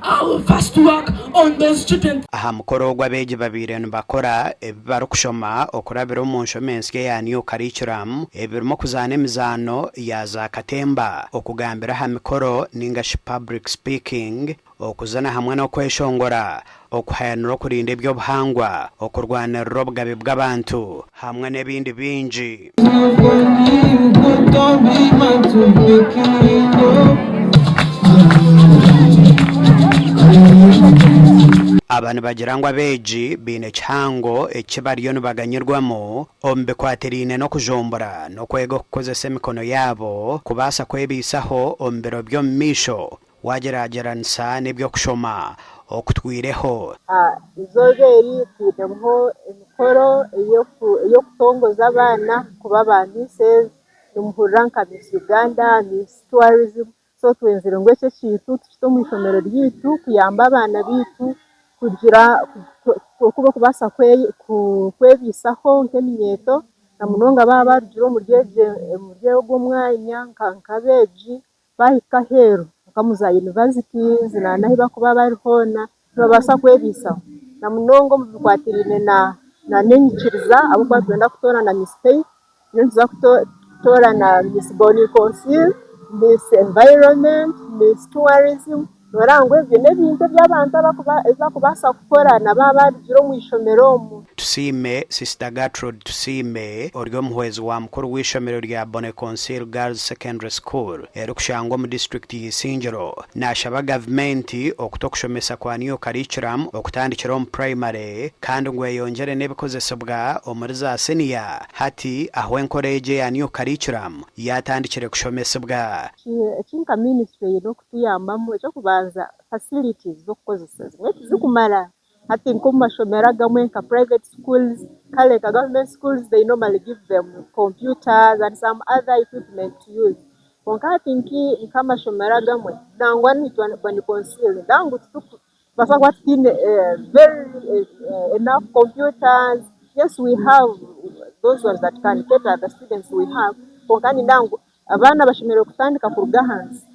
I will first work on those children. Aha mukoro ogu abeegi babaire nibakora ebi barikushoma okurabira omu nshoma ensya eya New Curriculum ebirimu okuzaana emizaano ya za katemba, okugambira aha mikoro ninga shi public speaking, okuzina hamwe n'okweshongora, okuhayanira okurinda eby'obuhangwa, okurwanirira obugabe bw'abantu hamwe n'ebindi bingi. Aba nibagira ngu abeegi baine kihango eki bariyo nibaganyirwamu omu bikwatiraine n'okujumbura n'okwega okukozesa emikono yaabo kubaasa kwebaisaho omu biro by'omu maisho Waagyeragyeranisa n'eby'okushoma okutwireho. Eizooba eri twinemu emikoro ey'okutongoza abaana kuba ba Misses, nimuhurira nka Miss Uganda, Miss Tourism, so twenzire ngu eki ekintu tukite omu ishomero ryaitu kuyamba abaana baitu kugira oku barikubaasa kwebaisaho nk'eminyeeto na munonga baaba barugire omuri ogwo omwanya nk'abeegi. Baahika aheeru nka omu za universities na n'ahu barikuba bari hoona nibabaasa kwebaisaho na munonga omu bikwatiraine n'enyikiriza ahabw'okuba nitwenda kutoorana Miss Faith, nyowe nituza kutoorana Miss Bonny Consil, Miss Environment, Miss Tourism, noreeba ngu ebyo n'ebintu ebi abantu ebi barikubaasa kukora na baaba barugire omu ishomero omu. Tusiime Sister Gertrude Tusiime ori omuhwezi wa mukuru w'eishomero rya Bonny Conceal Girls Secondary School erikushangwa omu disiturikiti ya Isingiro nashaba gavumenti okuta okushomesa kwa New Curriculum okutandikira omu purayimare kandi ngu eyongyere n'ebikozesibwa omuri za siniya hati ahu enkora egi eya New Curriculum yatandikire kushomesibwa. Eki nka minisitule eine okutuyambamu eky'okubanza facilities z'okukozesa zimwe tizikumara. Hati nk'omu mashomero agamwe nka private schools, kare nka government schools they normally give them computers and some other equipment to use. Kwonka hati nk'amashomero agamwe nangwa naitwe Boni Conceal nangwa nitubaasa kuba tutaine very enough computers, yes we have those ones that can cater the students we have kwonka nindeeba ngu Abaana bashemereire kutandika kuruga ahansi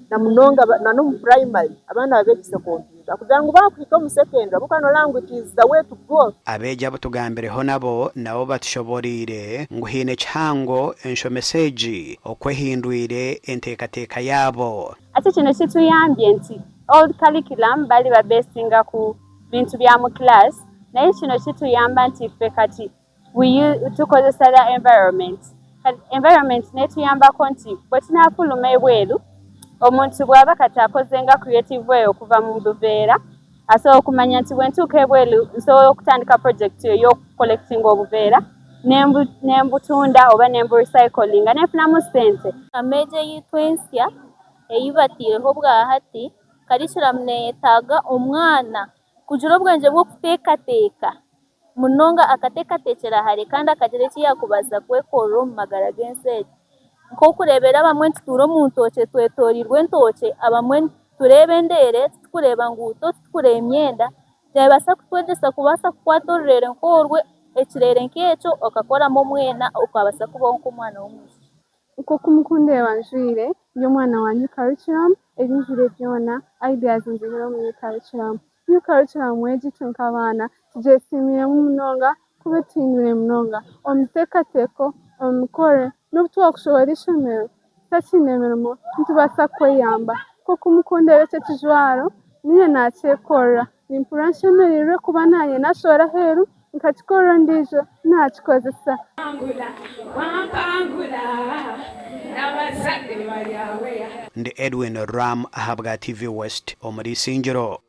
na munonga n'omu purayimari abaana babeegyese kompyuta kugira ngu baakuhika omu sekendure ahabw'okuba nooreeba ngu it is the way to go. Abeegi abu tugambireho nabo nabo batushoboreire ngu haine kihango enshomesa egi oku ehindwire enteekateeka yaabo. Hati kino kituyambye nti old curriculum bari babesinga ku bintu bya mu class naye kino kituyamba nti ffe kati we tukozesa the environment kati environment netuyambako nti bwetunafuluma ebweru omuntu bwaba kati akoze nga creative way okuva mu buveera asobola okumanya nti bwentuuka ebweru nsobola okutandika project eyokucollectinga obuveera nembutunda oba nembu recyclinga nenfunamu sente. Ameegi eyaitu ensya ei bataireho obwahati, curriculum neyetaaga omwana kugira obwengye bw'okuteekateeka munonga akateekateekyera hare kandi akagira eki yaakubaasa kwekorera omu magara g'ensi egi. Nk'okureebera abamwe nitutuura omu ntookye twetoreirwe entookye, abamwe nitureeba endeere titukureeba nguuto, titukureeba myenda, neebaasa kutwegyesa kubaasa kukwata orureere nk'orwo, ekireere nk'ekyo okakoramu omwena okabaasa kubaho nk'omwana w'omwishiki. Nk'oku mukundeeba njwire, ndi omwana wa New Curriculum, ebi njwire byona ideas nzihire omu New Curriculum. New Curriculum egi itwe nk'abaana tugyesiimiremu munonga kuba etuhindwire munonga omu miteekateeko, omu mikorere, n'obu twakushohora eishomero tutakiine mirimo nitubaasa kweyamba. Nk'oku mukundeeba eki ekijwaro niinye naakyekorera. Nimpurira nshemereirwe kuba naanye naashohora aheeru nkakikorera ondiijo naakikozesa. Ndi Edwin Ram ahabwa TV West omuri Isingiro.